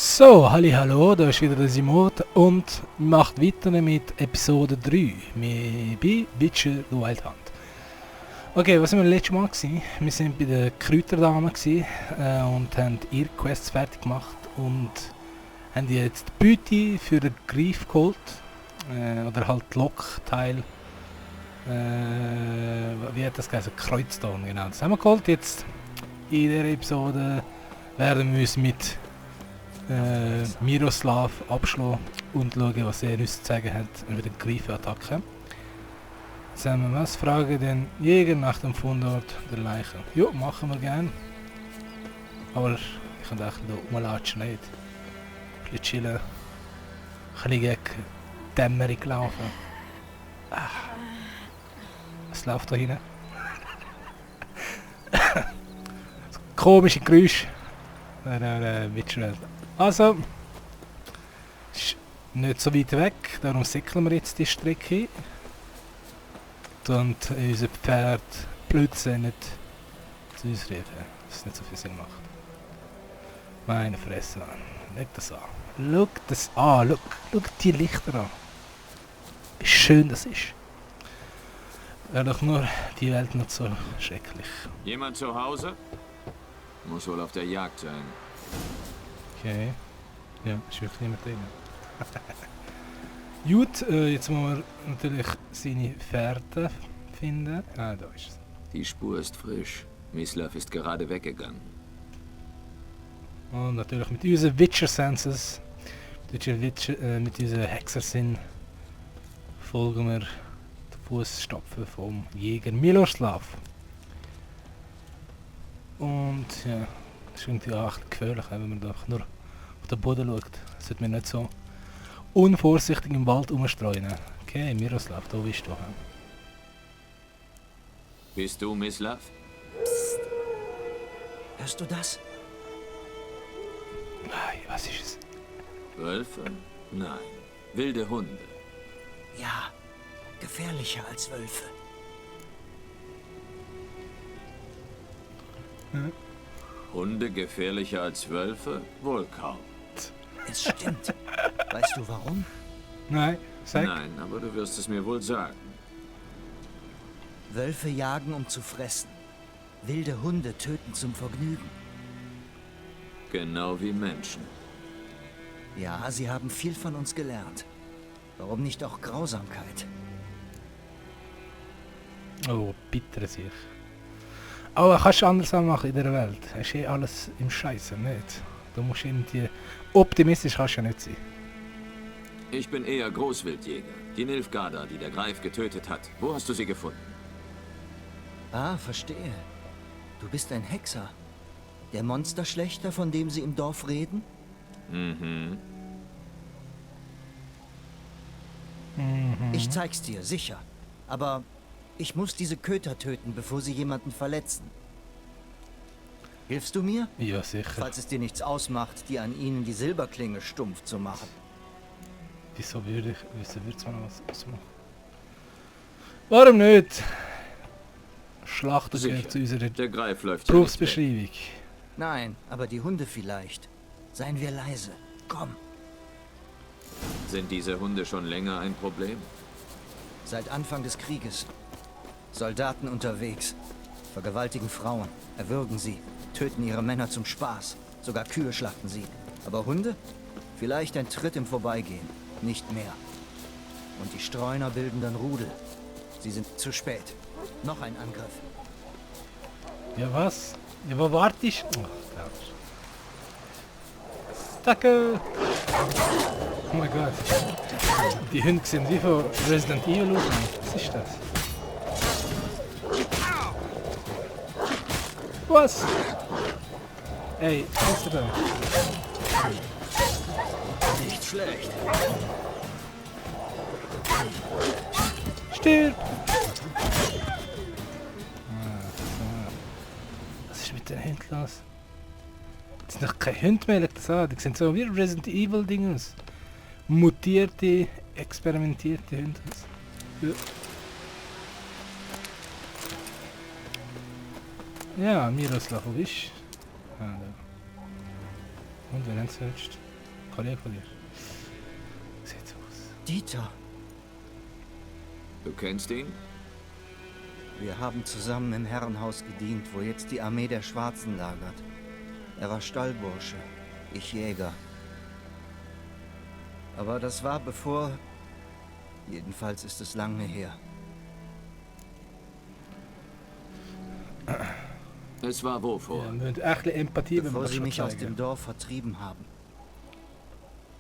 So, hallo, da ist wieder der Simon und macht weiter mit Episode 3 bei Witcher The Wild Hunt. Okay, was sind wir letztes Mal gewesen? Wir sind bei der Kräuterdame und haben ihre Quests fertig gemacht und haben jetzt die Beute für den Greif geholt. Oder halt die Lokteil. Wie hat das geheißen? Kreuzton, genau. Das haben wir geholt. Jetzt in dieser Episode werden wir uns mit Miroslav abschlagen und schauen, was er uns zu sagen hat über die Greifenattacke. Jetzt haben wir was? Fragen den Jäger nach dem Fundort der Leiche. Jo, machen wir gern. Aber ich kann echt hier rumlatschen nicht. Ein bisschen chillen. Ein bisschen gegen Dämmerung laufen. Was läuft da hinten? Das komische Geräusch. Witcherwelt. Also, ist nicht so weit weg, darum säckeln wir jetzt die Strecke. Und unser Pferd plötzlich nicht zu uns reden, dass es nicht so viel Sinn macht. Meine Fresse an. Schau das an. Schau das an. Schau die Lichter an. Wie schön das ist. Wäre doch nur die Welt nicht so schrecklich. Jemand zu Hause? Muss wohl auf der Jagd sein. Okay. Ja, ist wirklich niemand drin. Gut, jetzt müssen wir natürlich seine Fährte finden. Ah, da ist es. Die Spur ist frisch. Mislav ist gerade weggegangen. Und natürlich mit unseren Witcher-Senses, mit unseren Hexersinn, folgen wir den Fußstapfen vom Jäger Miroslav. Und ja, das ist irgendwie auch ein bisschen gefährlich, wenn man doch nur auf den Boden schaut. Das sollte man nicht so unvorsichtig im Wald umstreuen. Okay, Miroslav, da bist du. Bist du Mislav? Psst. Hörst du das? Nein, was ist es? Wölfe? Nein. Wilde Hunde. Ja, gefährlicher als Wölfe. Hunde gefährlicher als Wölfe? Wohl kaum. Es stimmt. Weißt du warum? Nein, sag. Nein, aber du wirst es mir wohl sagen. Wölfe jagen, um zu fressen. Wilde Hunde töten zum Vergnügen. Genau wie Menschen. Ja, sie haben viel von uns gelernt. Warum nicht auch Grausamkeit? Oh, bitter sich. Aber kannst du anders machen in der Welt. Hast eh alles im Scheiße, nicht? Du musst irgendwie... Optimistisch kannst du ja nicht sein. Ich bin eher Großwildjäger. Die Nilfgaarda, die der Greif getötet hat. Wo hast du sie gefunden? Ah, verstehe. Du bist ein Hexer. Der Monsterschlechter, von dem sie im Dorf reden? Mhm. Ich zeig's dir, sicher. Aber ich muss diese Köter töten, bevor sie jemanden verletzen. Hilfst du mir? Ja, sicher. Falls es dir nichts ausmacht, dir an ihnen die Silberklinge stumpf zu machen. Wieso würde es mir noch was ausmachen? Warum nicht? Schlachten Sicher. gehört zu unserer Der Greif läuft hier nicht weg. Berufsbeschreibung. Nein, aber die Hunde vielleicht. Seien wir leise. Komm. Sind diese Hunde schon länger ein Problem? Seit Anfang des Krieges. Soldaten unterwegs. Vergewaltigen Frauen. Erwürgen sie. Töten ihre Männer zum Spaß. Sogar Kühe schlachten sie. Aber Hunde? Vielleicht ein Tritt im Vorbeigehen. Nicht mehr. Und die Streuner bilden dann Rudel. Sie sind zu spät. Noch ein Angriff. Ja, was? Ja, wo wartest du? Oh, danke! Oh mein Gott. Die Hunde sind wie von Resident Evil. Was ist das? Was? Ey, was ist da? Nicht schlecht. Stirb! Was ist mit den Hunden los? Das sind doch keine Hunde mehr, das an. Die sind so wie Resident Evil Dinge aus. Mutierte, experimentierte Hunde. Ja, Miroslav, wo bist du? Ah, da. Und wen hast du jetzt? Kollege von dir. Sieht so aus. Dieter. Du kennst ihn? Wir haben zusammen im Herrenhaus gedient, wo jetzt die Armee der Schwarzen lagert. Er war Stallbursche, ich Jäger. Aber das war bevor... Jedenfalls ist es lange her. Es war wovor? Ja, wir müssen echt ein bisschen Empathie, wenn wir Bevor das sie schon mich aus zeigen. dem Dorf vertrieben haben.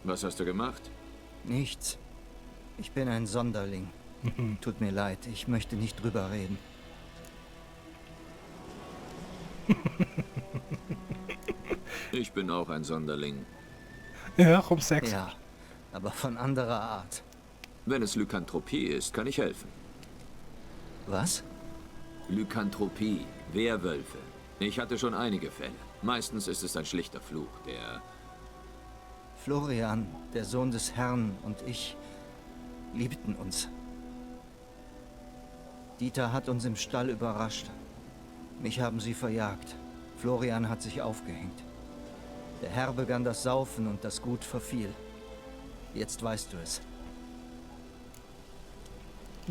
Was hast du gemacht? Nichts. Ich bin ein Sonderling. Tut mir leid, ich möchte nicht drüber reden. Ich bin auch ein Sonderling. Ja, komm, Sex. Ja, aber von anderer Art. Wenn es Lykanthropie ist, kann ich helfen. Was? Lykanthropie, Werwölfe. Ich hatte schon einige Fälle. Meistens ist es ein schlichter Fluch, der... Florian, der Sohn des Herrn, und ich liebten uns. Dieter hat uns im Stall überrascht. Mich haben sie verjagt. Florian hat sich aufgehängt. Der Herr begann das Saufen und das Gut verfiel. Jetzt weißt du es.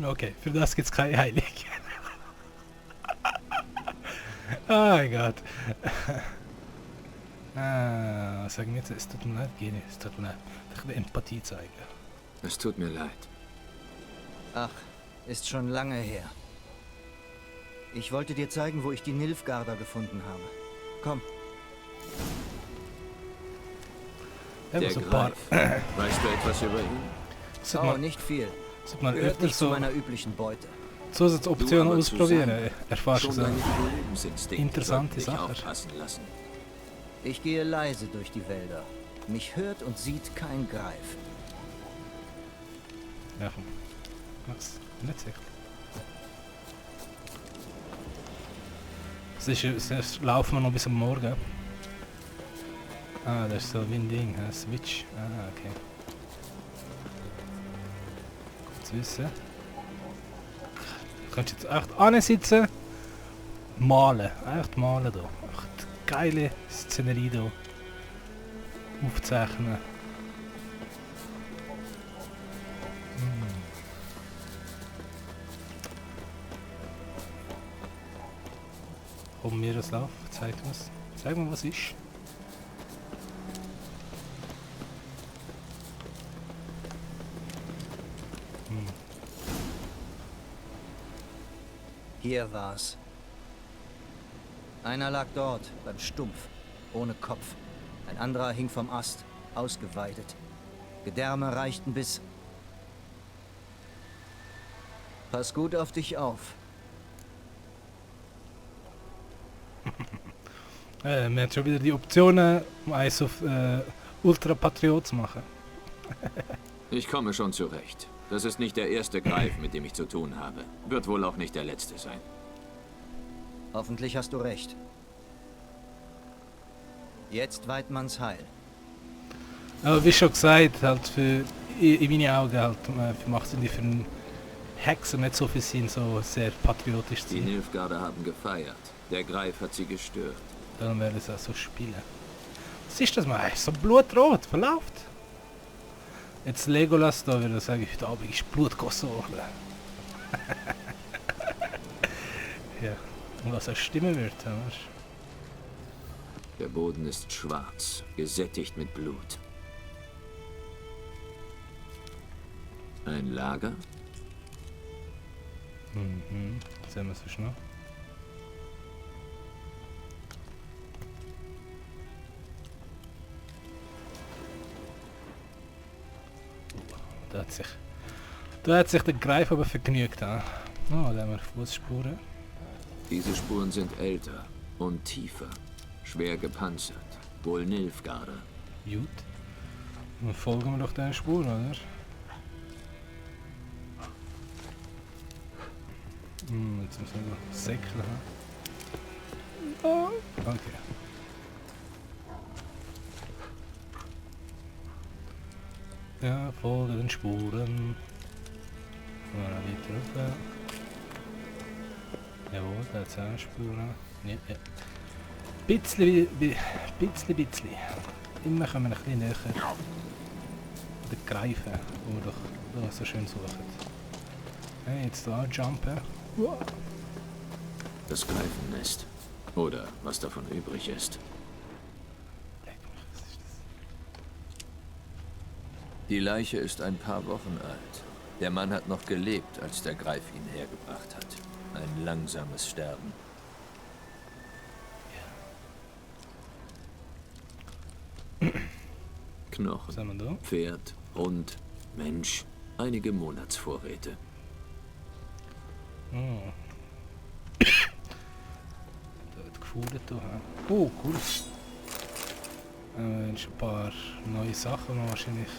Okay, für das gibt's keine Heilig. Oh mein Gott. Was sagen wir jetzt? Es tut mir leid, Gene. Es tut mir leid. Ich will Empathie zeigen. Es tut mir leid. Ach, ist schon lange her. Ich wollte dir zeigen, wo ich die Nilfgaarder gefunden habe. Komm. Ja, Der so ein paar. Greif. Weißt du etwas über ihn? Sollte Oh, man, nicht viel. sollte man Gehört öfter nicht zu so meiner üblichen Beute. Zusatzoptionen Du, aber ausprobieren. zusammen. Erfahrst du Schon so deine Überlebensinstinkte interessante sollten dich Sachen. aufpassen lassen. Ich gehe leise durch die Wälder. Mich hört und sieht kein Greif. Ja, komm. Mach's. Nicht sicher. Es laufen wir noch bis am Morgen. Ah, das ist so wie ein Ding, ein Switch. Ah, okay. Gut zu wissen. Du kannst jetzt echt ansitzen, malen. Echt malen hier. Echt geile Szenerie hier. Aufzeichnen. Komm mir das Lauf, zeig was. Zeig mal was ist. Hier war's. Einer lag dort, beim Stumpf, ohne Kopf. Ein anderer hing vom Ast, ausgeweidet. Gedärme reichten bis... Pass gut auf dich auf. Man hat schon wieder die Optionen, um eins auf Ultrapatriot zu machen. Ich komme schon zurecht. Das ist nicht der erste Greif, mit dem ich zu tun habe. Wird wohl auch nicht der letzte sein. Hoffentlich hast du recht. Jetzt Weidmanns Heil. Aber wie schon gesagt, halt für in meinen Augen halt, macht es für einen Hexer nicht so viel Sinn, so sehr patriotisch zu Die sein. Nilfgaarder haben gefeiert. Der Greif hat sie gestört. Dann werden sie auch so spielen. Was ist das mal? So blutrot, verlauft. Jetzt Legolas da wieder sage ich, heute Abend ist Blut gegossen worden. Ja, und was er stimmen wird, weißt du? Der Boden ist schwarz, gesättigt mit Blut. Ein Lager? Mhm, sehen wir es noch. Da hat sich der Greif aber vergnügt. Ah, da haben wir Fußspuren. Diese Spuren sind älter und tiefer, schwer gepanzert. Wohl Nilfgaarder. Gut. Dann folgen wir doch den Spuren, oder? Jetzt müssen wir noch säckeln. Oh. Okay. Ja, folge den Spuren. Mal weiter rauf. Jawohl, da hat es auch Spuren. Ja, ja. Bitzli. immer kommen wir ein bisschen näher. Der Greifen, wo wir doch da so schön suchen. Okay, jetzt da jumpen. Wow. Das Greifennest. Oder was davon übrig ist. Die Leiche ist ein paar Wochen alt. Der Mann hat noch gelebt, als der Greif ihn hergebracht hat. Ein langsames Sterben. Knochen, Was haben wir da? Pferd, Hund, Mensch. Einige Monatsvorräte. Oh. Da wird gefunden hier. Oh, cool. Ein paar neue Sachen, die man wahrscheinlich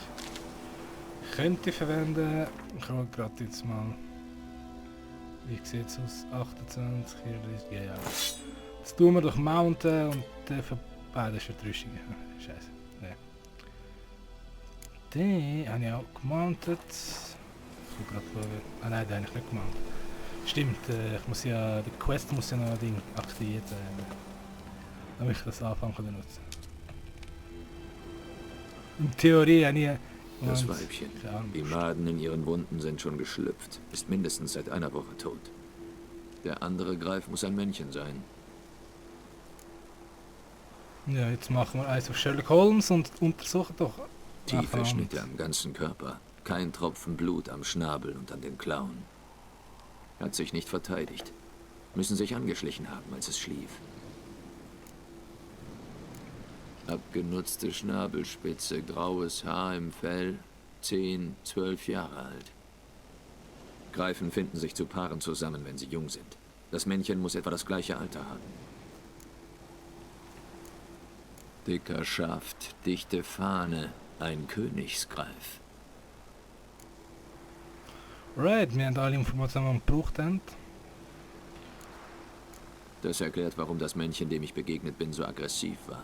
könnte verwenden. Ich schaue gerade jetzt mal. Wie sieht es aus? 28, 34, ja. Jetzt tun wir durch Mountain und der das ist Vertrüstung. Scheiße. Nee. Den habe ich auch gemountet. Ich gerade schauen. Ah nein, den habe ich nicht gemountet. Stimmt, ich muss ja, die Quest muss ja noch ein Ding aktiviert sein. Damit ich das anfangen kann benutzen. In Theorie habe ich... Das Weibchen. Die Maden in ihren Wunden sind schon geschlüpft. Ist mindestens seit einer Woche tot. Der andere Greif muss ein Männchen sein. Ja, jetzt machen wir eins auf Sherlock Holmes und untersuchen doch... Tiefe Schnitte am ganzen Körper. Kein Tropfen Blut am Schnabel und an den Klauen. Hat sich nicht verteidigt. Müssen sich angeschlichen haben, als es schlief. Abgenutzte Schnabelspitze, graues Haar im Fell, 10, 12 Jahre alt. Greifen finden sich zu Paaren zusammen, wenn sie jung sind. Das Männchen muss etwa das gleiche Alter haben. Dicker Schaft, dichte Fahne, ein Königsgreif. Right, wir haben alle Informationen, die wir gebraucht haben. Das erklärt, warum das Männchen, dem ich begegnet bin, so aggressiv war.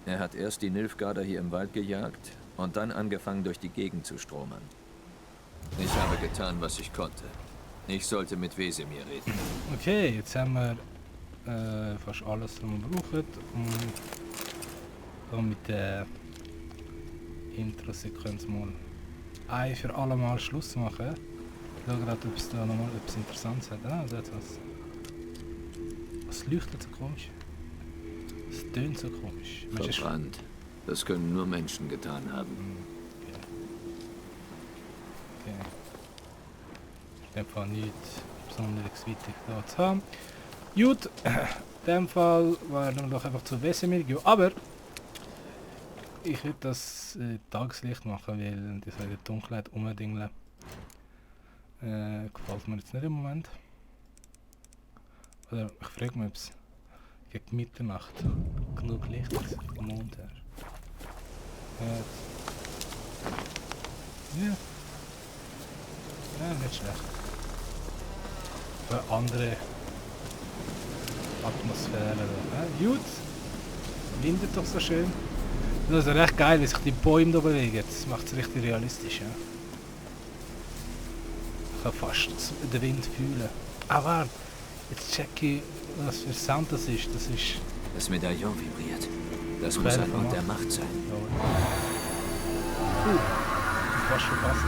Er hat erst die Nilfgaarder hier im Wald gejagt und dann angefangen, durch die Gegend zu stromern. Ich habe getan, was ich konnte. Ich sollte mit Wesemir reden. Okay, jetzt haben wir fast alles, was wir brauchen, um mit der Intro-Sequenz mal ein für alle Mal Schluss machen. Ich schaue gerade, ob es da nochmal etwas Interessantes hat. Ah, da hat was. Was leuchtet so komisch? Es tönt so komisch. Verbrannt. Das können nur Menschen getan haben. Okay. In dem Fall nichts Besonderes wichtig da zu haben. Gut, in dem Fall waren wir doch einfach zu Wesemir gehen. Aber ich würde das Tageslicht machen, weil das in der Dunkelheit umdingeln. Gefällt mir jetzt nicht im Moment. Oder ich frage mich, ob es gegen Mitternacht genug Licht ist vom Mond her. Ja. Ja, nicht schlecht. Für andere Atmosphäre. Gut. Windet doch so schön. Das ist recht geil, wie sich die Bäume da bewegen. Das macht es richtig realistisch. Ja. Ich kann fast den Wind fühlen. Ah, warte. Jetzt check ich, was für Sound das ist. Das ist... Das Medaillon vibriert. Das muss ein Ort der Macht sein. Fast verpasst.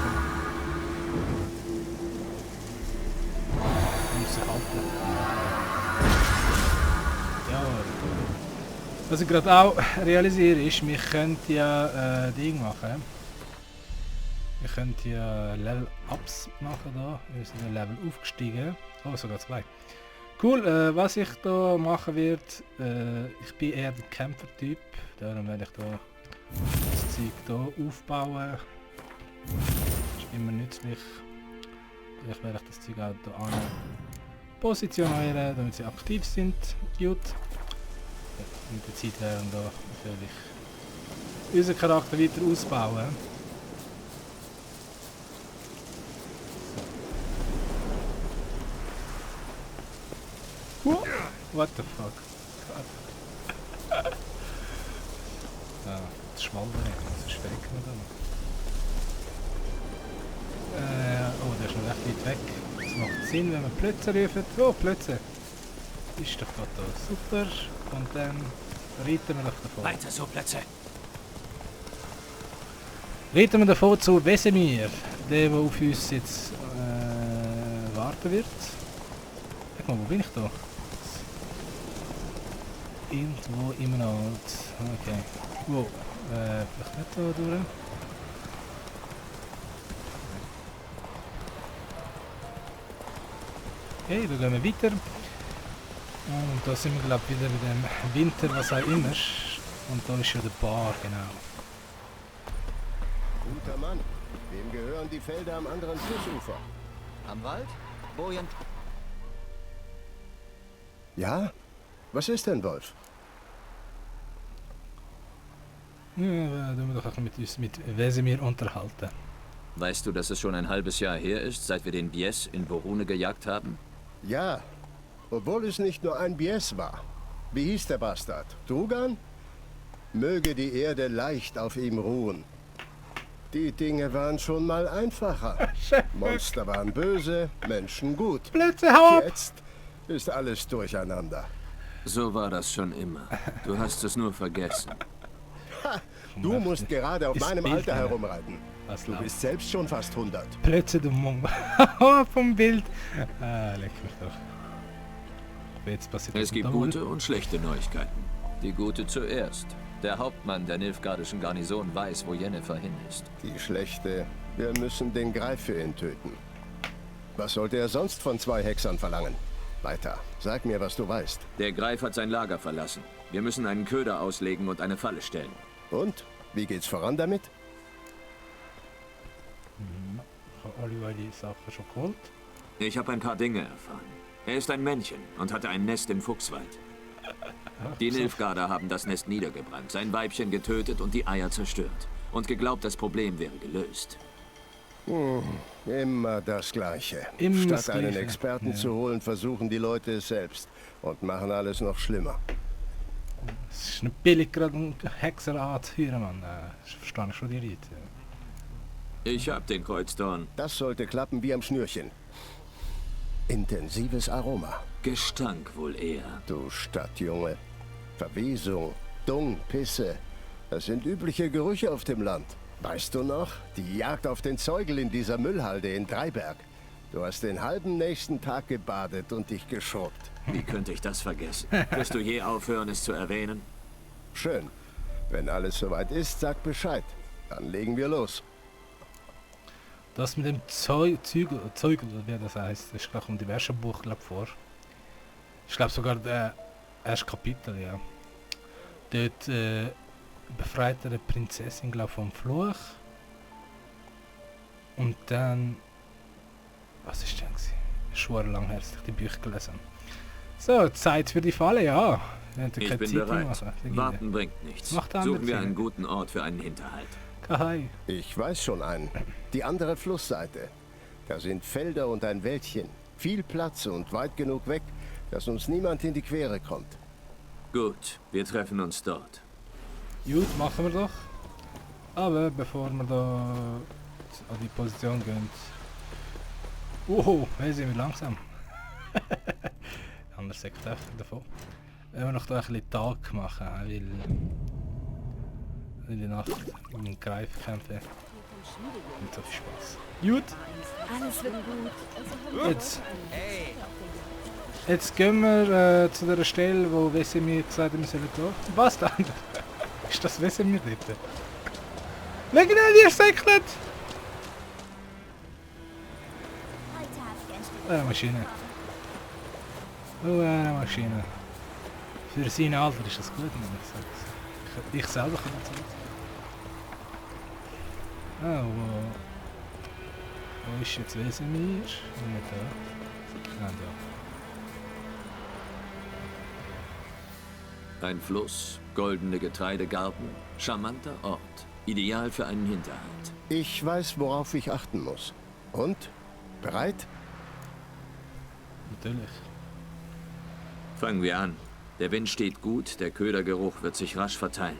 Muss sich halten. Ja. Was ich gerade auch realisiere ist, wir könnten ja Ding machen. Wir könnten ja Level-Ups machen da. Wir sind ein Level aufgestiegen. Oh, sogar 2. Cool, was ich da machen werde, ich bin eher der Kämpfer-Typ. Darum werde ich da das Zeug hier aufbauen. Das ist immer nützlich. Vielleicht werde ich das Zeug auch hier an positionieren, damit sie aktiv sind. Gut. Ja, mit der Zeit werden da natürlich unseren Charakter weiter ausbauen. What the fuck? Ja, das schmalt nicht, das ist verrecken oder? Oh, der ist noch recht weit weg. Das macht Sinn, wenn wir Plötze rufen. Oh, Plötze! Ist doch gerade da. Super. Und dann reiten wir doch davon. Weiter so, Plätze. Reiten wir davon zu Wesemir, der auf uns jetzt warten wird. Guck mal, wo bin ich da? Irgendwo im Nord. Okay. Wo? Vielleicht nicht da durch. Okay, da gehen wir weiter. Und da sind wir glaube ich wieder in dem Winter, was auch immer. Und da ist ja der Bar, genau. Guter Mann. Wem gehören die Felder am anderen Flussufer? Am Wald? Bojen. Ja? Was ist denn, Wolf? Ja, da wir doch mit uns mit Wesemir unterhalten. Weißt du, dass es schon ein halbes Jahr her ist, seit wir den Bies in Borune gejagt haben? Ja, obwohl es nicht nur ein Bies war. Wie hieß der Bastard? Drugan? Möge die Erde leicht auf ihm ruhen. Die Dinge waren schon mal einfacher. Monster waren böse, Menschen gut. Blödsinn, hau ab! Jetzt ist alles durcheinander. So war das schon immer. Du hast es nur vergessen. Du musst gerade auf Ist meinem Bild, Alter ja. herumreiten. Was Du laut. bist selbst schon fast 100. Plötzlich du Mund. Vom Bild. Leck mich doch. Aber jetzt passiert Es das gibt da wohl. gute und schlechte Neuigkeiten. Die gute zuerst. Der Hauptmann der nilfgaardischen Garnison weiß, wo Yennefer hin ist. Die schlechte, wir müssen den Greif für ihn töten. Was sollte er sonst von 2 Hexern verlangen? Weiter, sag mir, was du weißt. Der Greif hat sein Lager verlassen. Wir müssen einen Köder auslegen und eine Falle stellen. Und? Wie geht's voran damit? Ich habe alle die Sachen schon geholt. Ich habe ein paar Dinge erfahren. Er ist ein Männchen und hatte ein Nest im Fuchswald. Die Nilfgaarder haben das Nest niedergebrannt, sein Weibchen getötet und die Eier zerstört. Und geglaubt, das Problem wäre gelöst. Immer das Gleiche. Immer Statt das einen Gleiche, Experten ja. zu holen, versuchen die Leute es selbst und machen alles noch schlimmer. Es ist nicht billig, gerade einen Hexer anzuhören, Mann. Ich verstehe schon die Leute. Ich hab den Kreuzdorn. Das sollte klappen wie am Schnürchen. Intensives Aroma. Gestank wohl eher. Du Stadtjunge. Verwesung, Dung, Pisse. Das sind übliche Gerüche auf dem Land. Weißt du noch? Die Jagd auf den Zeugel in dieser Müllhalde in Dreiberg. Du hast den halben nächsten Tag gebadet und dich geschrubbt. Wie könnte ich das vergessen? Wirst du je aufhören, es zu erwähnen? Schön. Wenn alles soweit ist, sag Bescheid. Dann legen wir los. Das mit dem Zeugel, oder wie das heißt, ist glaube ich im diversen Buch glaub, vor. Ich glaube sogar der erste Kapitel, ja. Dort befreit er eine Prinzessin glaub, vom Fluch. Und dann... Was ist denn gewesen? Schon lang her, dass ich die Bücher gelesen habe. So, Zeit für die Falle, ja. Ich bin bereit. Warten bringt nichts. Macht der Suchen andere wir Finger. einen guten Ort für einen Hinterhalt. Kahai. Ich weiß schon einen. Die andere Flussseite. Da sind Felder und ein Wäldchen. Viel Platz und weit genug weg, dass uns niemand in die Quere kommt. Gut, wir treffen uns dort. Gut, machen wir doch. Aber bevor wir da an die Position gehen... Wow, wir sind wir langsam. Anders sagt davon. Wenn wir noch da ein bisschen Tag machen, weil in der Nacht mit dem Greif kämpfen. Nicht so viel Spaß. Gut, Alles wird gut. jetzt gehen wir zu der Stelle, wo Wesemir gesagt hat, wir sollen gehen. Was dann? Ist das Wesemir dort? Schau ihn an, ihr Säcklet! Eine Maschine. Oh, eine Maschine. Für sein Alter ist das gut, wenn ich sage. Ich selber kann das gut. Ah, wo ist jetzt Wesemir? Nicht da. Nein, da. Ein Fluss, goldene Getreidegarten, charmanter Ort. Ideal für einen Hinterhalt. Ich weiß, worauf ich achten muss. Und? Bereit? Natürlich. Fangen wir an. Der Wind steht gut, der Ködergeruch wird sich rasch verteilen.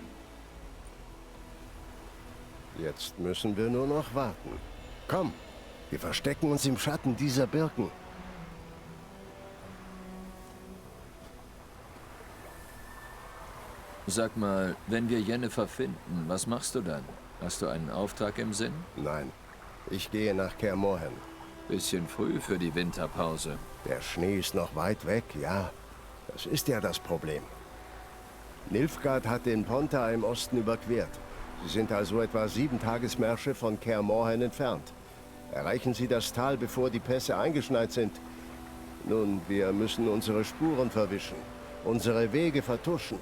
Jetzt müssen wir nur noch warten. Komm, wir verstecken uns im Schatten dieser Birken. Sag mal, wenn wir Jennifer finden, was machst du dann? Hast du einen Auftrag im Sinn? Nein, ich gehe nach Kaer Morhen. Bisschen früh für die Winterpause. Der Schnee ist noch weit weg, ja. Das ist ja das Problem. Nilfgaard hat den Pontar im Osten überquert. Sie sind also etwa 7 Tagesmärsche von Kaer Morhen entfernt. Erreichen Sie das Tal, bevor die Pässe eingeschneit sind. Nun, wir müssen unsere Spuren verwischen, unsere Wege vertuschen.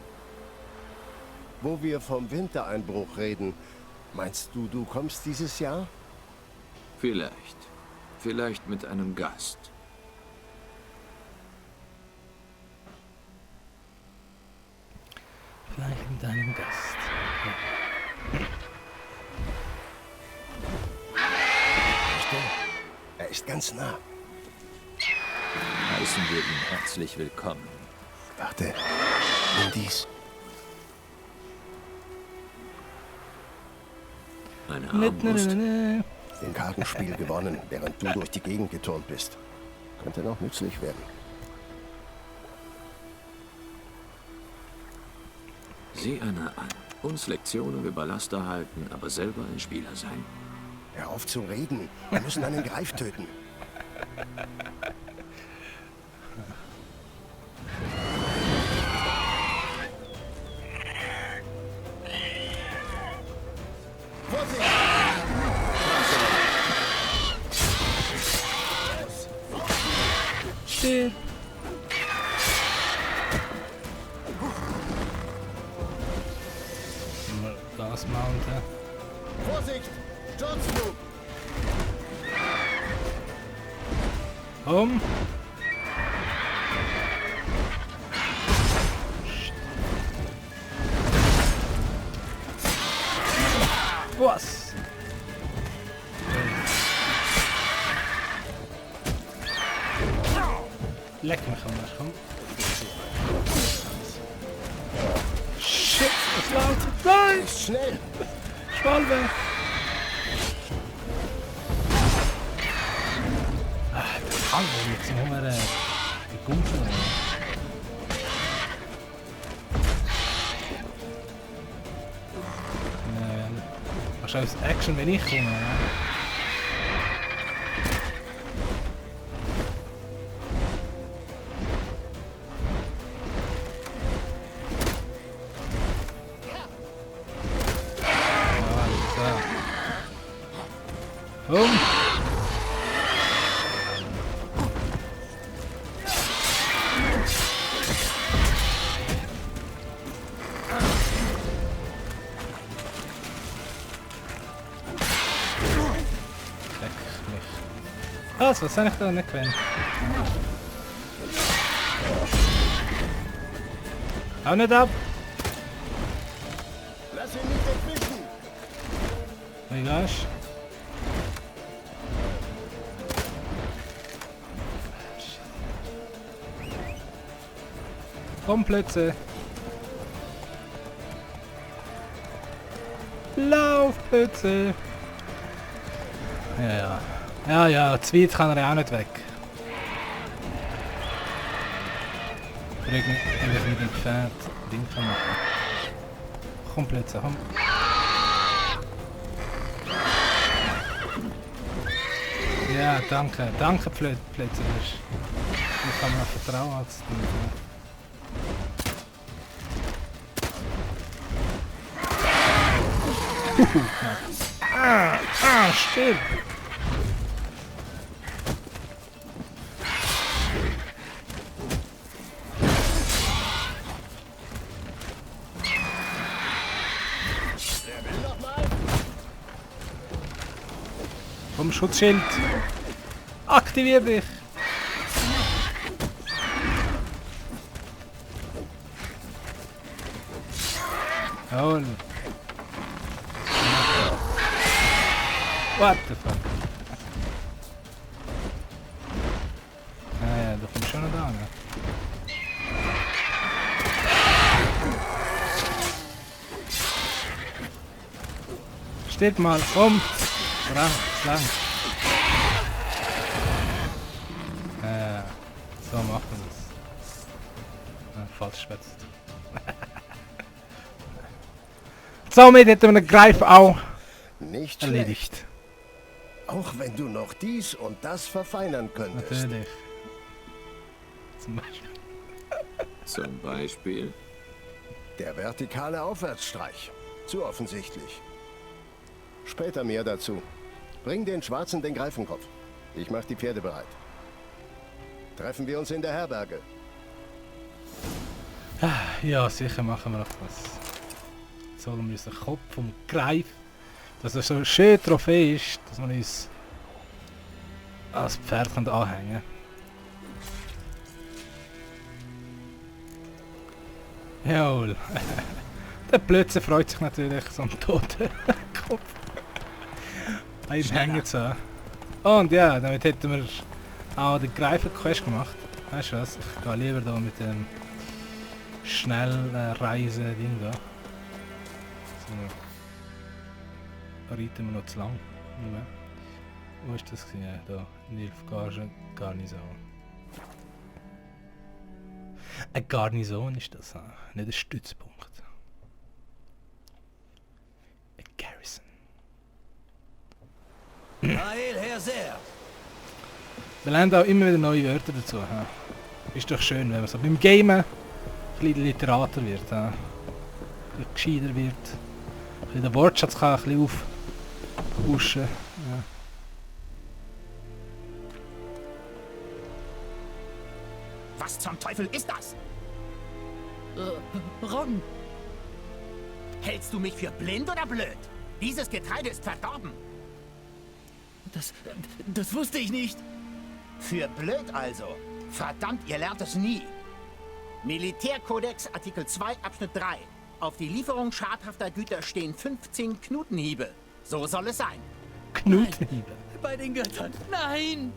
Wo wir vom Wintereinbruch reden, meinst du, du kommst dieses Jahr? Vielleicht. Vielleicht mit einem Gast. Vielleicht mit einem Gast. Er ist ganz nah. Heißen wir ihn herzlich willkommen. Warte, nimm dies. Eine Armbrust. Den Kartenspiel gewonnen, während du durch die Gegend geturnt bist. Könnte noch nützlich werden. Sieh einer an. Uns Lektionen über Laster halten, aber selber ein Spieler sein. Hör auf zu reden. Wir müssen einen Greif töten. Shit. Das mounten. Vorsicht! Sturzflug! Was? Leck mich am Arsch, komm. Shit, es laut. Nein! Schnell! Schwalbe! Der kann wohl mit so einer Gumpel. Wahrscheinlich Action, wenn ich komme. Ja? Was habe ich da nicht gewinnt? Hau nicht ab! Lass ihn nicht entwischen! Wie gehst du? Komm, Plätze! Lauf, Plätze! Ja. Ja, zu weit kann er ja auch nicht weg. Frag mich, ob ich mit dem Pferd Ding kann machen. Komm, Plätze, komm. Ja, danke. Danke, Plätze. Ich kann mir vertrauen als Ding. Stimmt. Komm, Schutzschild! Aktivier dich! Jawohl! What the fuck? Ja, du kommst schon noch da, ne? Steht mal, komm! Lang. So machen wir es. Falsch schwätzt. somit hätten wir den Greif auch Nicht erledigt. schlecht. Auch wenn du noch dies und das verfeinern könntest. Natürlich. Zum Beispiel. Zum Beispiel? Der vertikale Aufwärtsstreich. Zu offensichtlich. Später mehr dazu. Bring den Schwarzen den Greifenkopf. Ich mach die Pferde bereit. Treffen wir uns in der Herberge. Ja, sicher machen wir noch was. Jetzt holen wir uns den Kopf vom Greif. Dass er so schön Trophäe ist, dass man uns als Pferd anhängen kann. Jawohl. Der Blödsinn freut sich natürlich so am toten Kopf. Ein hängen zu haben. Und ja, damit hätten wir auch den Greifen-Quest gemacht. Weißt du was? Ich gehe lieber da mit dem Schnellreisen-Ding da. So. Reiten wir noch zu lang. Wo ist das gewesen? Ja, da, Nilfgaarden Garnison. Eine Garnison ist das, nicht ein Stützpunkt. Ein Garrison. Heil, Herr Ser! Wir lernen auch immer wieder neue Wörter dazu. Ist doch schön, wenn man so beim Gamen ein bisschen Literater wird. Ein bisschen gescheiter wird. Ein bisschen den Wortschatz kann ein bisschen aufpushen. Ja. Was zum Teufel ist das? Ron, Hältst du mich für blind oder blöd? Dieses Getreide ist verdorben. das wusste ich nicht. Für blöd also. Verdammt, ihr lernt es nie. Militärkodex Artikel 2 Abschnitt 3. Auf die Lieferung schadhafter Güter stehen 15 Knutenhiebe. So soll es sein. Knutenhiebe. Bei den Göttern. Nein!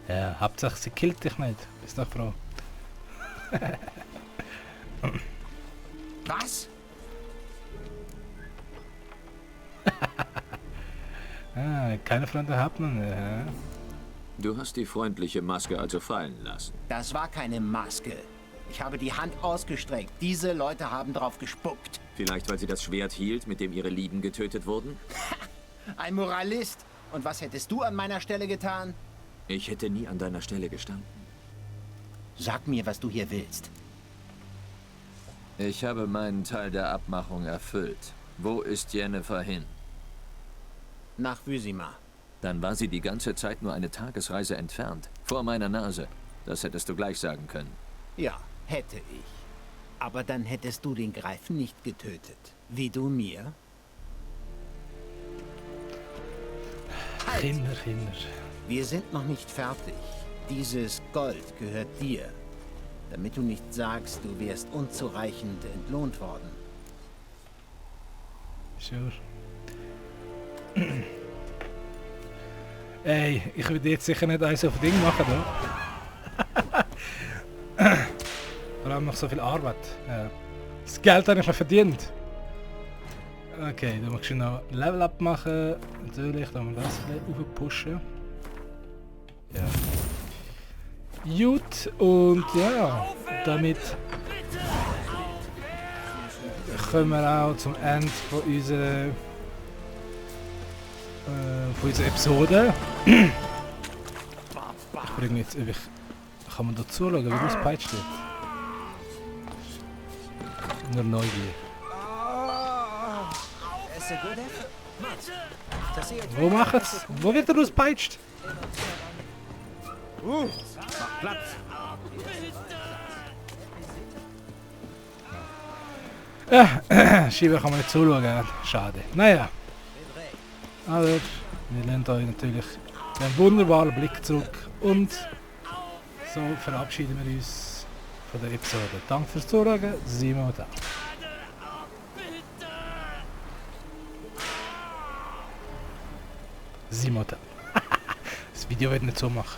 Ja, Hauptsache sie killt dich nicht. Bist doch froh. Was? Keine Freunde hat man. Ja. Du hast die freundliche Maske also fallen lassen. Das war keine Maske. Ich habe die Hand ausgestreckt. Diese Leute haben drauf gespuckt. Vielleicht, weil sie das Schwert hielt, mit dem ihre Lieben getötet wurden? Ein Moralist. Und was hättest du an meiner Stelle getan? Ich hätte nie an deiner Stelle gestanden. Sag mir, was du hier willst. Ich habe meinen Teil der Abmachung erfüllt. Wo ist Jennifer hin? Nach Wysima. Dann war sie die ganze Zeit nur eine Tagesreise entfernt. Vor meiner Nase. Das hättest du gleich sagen können. Ja, hätte ich. Aber dann hättest du den Greifen nicht getötet. Wie du mir. Kinder. Wir sind noch nicht fertig. Dieses Gold gehört dir. Damit du nicht sagst, du wärst unzureichend entlohnt worden. Sure. Ey, ich würde jetzt sicher nicht eins auf Ding machen, da. Vor allem noch so viel Arbeit. Ja. Das Geld habe ich noch verdient. Okay, dann muss ich noch Level Up machen. Natürlich, dann das ein bisschen aufpushen. Ja. Gut, und ja, damit kommen wir auch zum Ende von unserer Episode. Ich bringe jetzt einfach. Kann man da zuschauen, wie das peitscht wird? Nur Neugier. Wo macht's? Wo wird er auspeitscht? Mach Platz! Schieber kann man nicht zuschauen. Schade. Naja. Aber wir lernen euch natürlich einen wunderbaren Blick zurück. Und so verabschieden wir uns von der Episode. Danke fürs Zuschauen. Simon da. Simon da. Das Video wird nicht so machen.